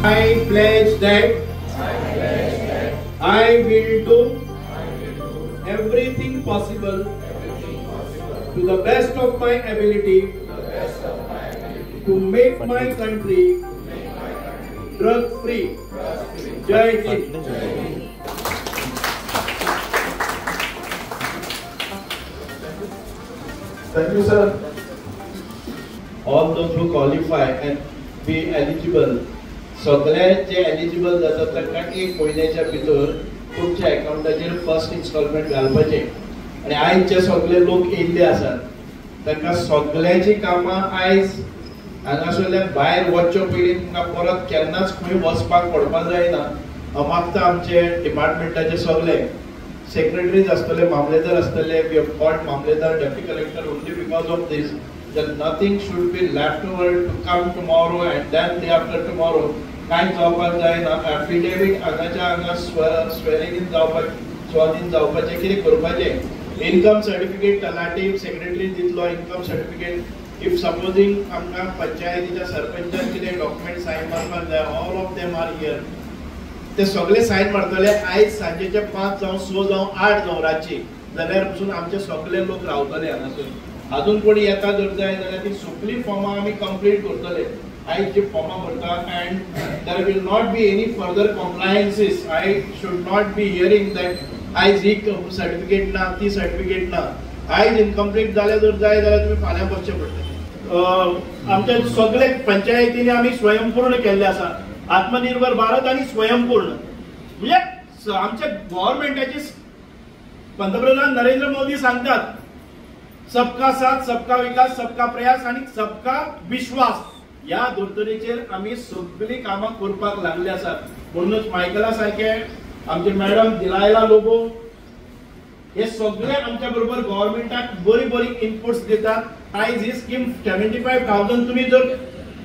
I pledge that I will do everything possible to the best of my ability to make my country drug free. Jai Hind. Thank you, sir. All those who qualify and be eligible, सगळे जे eligible जातात तांकां एक म्हयन्याच्या भितर तुमच्या अकाउंटाचेर first instalment घालपाचें. आनी आयज जे सगळे लोक येयल्ले आसात तांकां सगळ्याचीं कामां आयज हांगासरल्यान भायर वचचे पयलीं तुमकां परत केन्नाच खंय वचपाक पडपाक जायना. हांव मागता आमचे डिपार्टमेंटाचे सगळे सेक्रेटरीज आसतले, मामलेदार आसतले. We have called mamlatdar, deputy collector only because of this, that nothing should be left over to come tomorrow and then day after tomorrow. कांय जावपाक जायना. एफिडेवीट हांगाच्या हांगा स्वेरिंग इन जावपाक, स्वाधीन जावपाचें कितें करपाचें. इनकम सर्टिफिकेट तलाठी सेक्रेटरी दितलो इनकम सर्टिफिकेट. If supposing आमकां पंचायतीच्या सरपंचान कितें डॉक्युमेंट सायन मारपाक जाय, all of them are here, ते सगळे सायन मारतले. आयज सांजेचे 5 जावं 6 जावं 8 जावं रातची जाल्यार पसून आमचे सगळे लोक रावतले हांगासर. अजून कोणी येता जर जाय जाल्यार ती सगळीं फॉर्मां आमी कंप्लीट करतले. आयज जी फॉर्मां भरता and there will not be any further compliances. I should not be hearing that आयज ही सर्टिफिकेट ना, ती सर्टिफिकेट ना. आयज इनकम्प्लीट जालें जर जाय जाल्यार तुमी फाल्यां बसचें पडटलें. आमच्या सगळे पंचायतींनी आमी स्वयंपूर्ण केल्ले आसा. आत्मनिर्भर भारत आनी स्वयंपूर्ण म्हणजे आमच्या गव्हर्मेंटाची पंतप्रधान नरेंद्र मोदी सांगतात सबका साथ, सबका विकास, सबका प्रयास आनी सबका विश्वास. ह्या धर्तरेचेर आमी सगळीं कामां करपाक लागले आसात. म्हणूनच मायकला सारके आमचे मॅडम दिलायला लोबो हे सगळे आमच्या बरोबर गव्हर्मेंटाक बरी बरी इनपुट्स दितात. आयज ही स्कीम 75,000 तुमी जर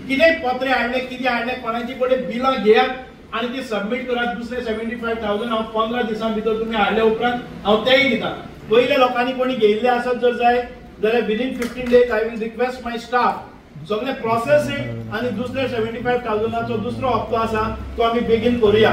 कितेंय पत्रे हाडले, कितें हाडले, कोणाची कडेन बिलां घेयात आनी ती सबमीट करात. दुसरे 75,000 हांव 15 दिसां भितर तुमी हाडले उपरांत हांव तेय दिता. पयले लोकांनी कोणी घेयल्ले आसत जर जाय जाल्यार within 15 days I will request my staff सगळे प्रोसेस it आनी दुसरे 75,000 दुसरो हप्तो आसा तो आमी बेगीन करुया.